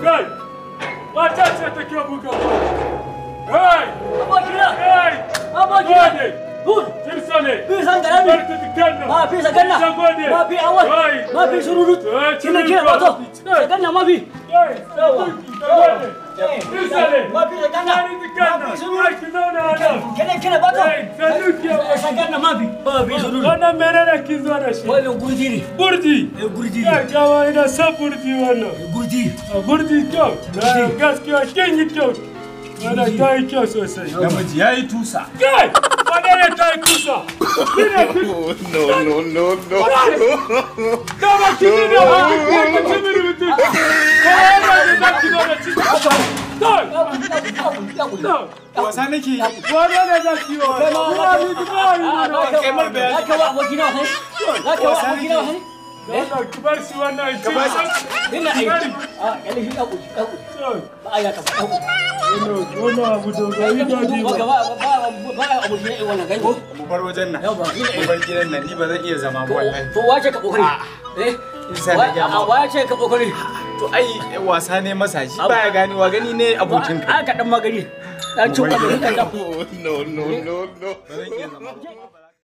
Kai! Mata ce take buga ba. Kai! Abokina! Kai! Abokina! Gode! Good! Tirsale! Fi san garami! Barka dukkan. Ma fi saganna! Gode! Ma fi awal! Kai! Ma fi sururut! Eh, Kina kina bato! Saganna ma fi! Kai! Yawa! Gode! Tirsale! Ma fi saganna! Bari dukkan. Ma fi sururut! Kai ki zauna a nan. Kina kina bato! Kai, sannu ki. Saganna ma fi! Ma fi sururut! Wannan menene kin zo da shi? Wannan gurji ne! Burji! Eh gurji Ya ne! jawa ina son burji wannan. Gurji! A burji kyau. Gaskiya kin yi kyau. Wannan ta yi kyau sosai. Namiji ya yi tusa. Kai! Wannan ne ta yi kusa. Ni ne ki No, no, no, no. Dama ki ni ne ba ki ci mini mutunci. Kai wannan ne za ki zo da ciki. Kai! Kai! Wasa nake yi. Wannan ne za ki yi wa. Ina ni ba yi ne. Kai mar bayani. Za ka wa abokina wasan? Za ka wa abokina wasan? Wannan ki bar shi wannan ci. Ina aiki. A ƙyale shi ɗan ƙuji, ɗan ƙuji. Ba a yaka ba, ɗan ƙuji. Wannan abu da ba yi daɗi ba. Ba a abokina irin wannan kai ko? Mu bar wajen nan. Yau ba, ni Mu ne. bar gidan nan ni ba zan iya zama ba wallahi. To wace ka kokari? Eh? Isa na gaya ma. Wace ka kokari? To ai wasa ne masa shi baya ganewa gani ne abokin ka. Aka dan magani. Dan cin kwamin kan No, no, no, no. Ba zan iya zama ba.